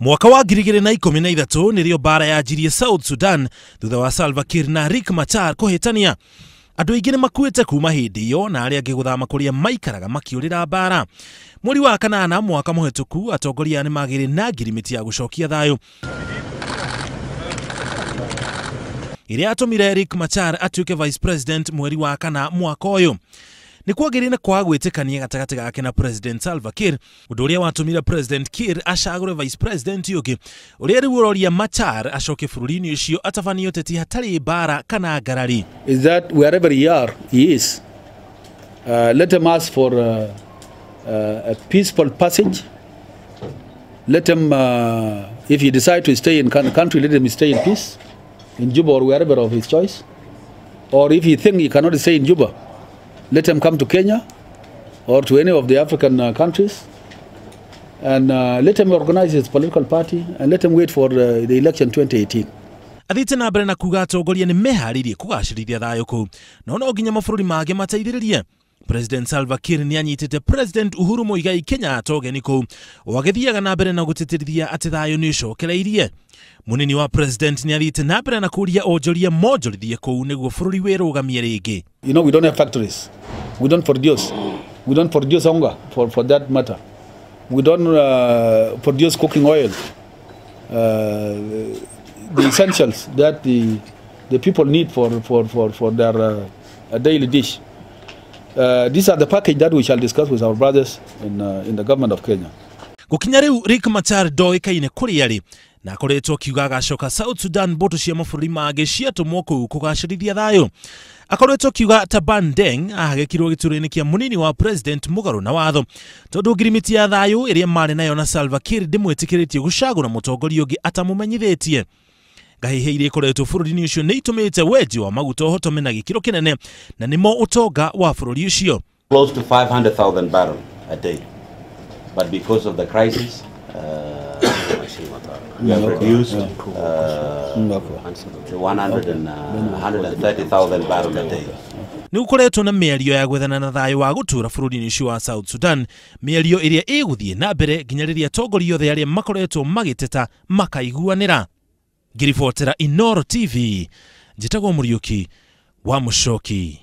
Mwaka wa 2013 nĩrĩo mbara yanjirie South Sudan thutha wa Salva Kiir na Riek Machar kũhĩtania. Andũ aingĩ nĩ makuĩte kuma hĩndĩ ĩyo na arĩa angĩ gũthama kũrĩa maikaraga makĩũrĩra mbara. Mweri wa kanana mwaka mũhetũku atongoria nĩ magĩrĩ na ngirimiti ya gũcokia thayũ ĩrĩa yatũmire Riek Machar atuĩke vice president mweri wa kana mwaka ũyũ. Nĩ kwagĩrĩire na kwaga gwĩtĩkania gatagatĩ gake na President Salva Kiir, ũndũ ũrĩa watũmire President Kiir acagũre vice president ũngĩ ũrĩa rĩu ũroria Machar acoke bũrũri-inĩ ũcio atabanie ũteti hatarĩ mbara kana ngarari. Is that wherever he is, let him ask for a peaceful passage. Let him, if he decides to stay in country, let him stay in peace, in Juba or wherever of his choice. Or if he thinks he cannot stay in Juba, let him come to Kenya or to any of the African countries, and let him organize his political party and let him wait for the election 2018. Athiĩte na mbere na kuga atongoria nĩ meharĩirie kũgacĩrithia thayũ kũu, no no nginya mabũrũri mangĩ mateithĩrĩrie. President Salva Kiir nĩ anyitĩte President Uhuru Muigai Kenyatta ũgeni kũu, o agĩthiaga na mbere na gũtĩtĩrithia atĩ thayũ nĩ ũcokereirie. Mũnini wa President nĩ athiĩte na mbere na kũria onjoria monjorithie kũu nĩguo bũrũri wĩrũgamie rĩngĩ. You know, we don't have factories. We don't produce. We don't produce hunger for that matter. We don't produce cooking oil. The essentials that the people need for their daily dish. These are the package that we shall discuss with our brothers in the government of Kenya. Gũkinya rĩu Riek Machar ndoĩkaine kũrĩa arĩ na akoretwo akiuga agacoka South Sudan mbũtũ cia mabũrũri mangĩ ciatũmwo kũu kũgacĩrithia thayũ. Akoretwo akiuga Taban Deng ahagĩkirwo gĩturwa-inĩ kĩa mũnini wa President mũgarũ na watho tondũ ngirimiti ya thayũ ĩrĩa marĩ nayo na Salva Kiir ndĩmwĩtĩkĩrĩtie gũcagũra mũtongoria ũngĩ atamũmenyithĩtie. Ngahĩha iria ikoretwo bũrũri-inĩ ũcio nĩ itũmĩte wenji wa maguta ũhotome na gĩkĩro kĩnene na nĩmo ũtonga wa bũrũri ũcio. Close to 500,000 barrels a day. But because of the crisis, we have reduced to 130,000 barrels a day. Nĩ gũkoretwo na mĩario ya gwethana na thayũ wa gũtũũra bũrũri-inĩ ũcio wa South Sudan, mĩario ĩrĩa ĩgũthiĩ na mbere nginya rĩrĩa atongoria othe arĩa makoretwo magĩteta makaiguanĩra. Ngĩribotera Inooro TV, njĩtagwo Mũriũki wa Mũcoki.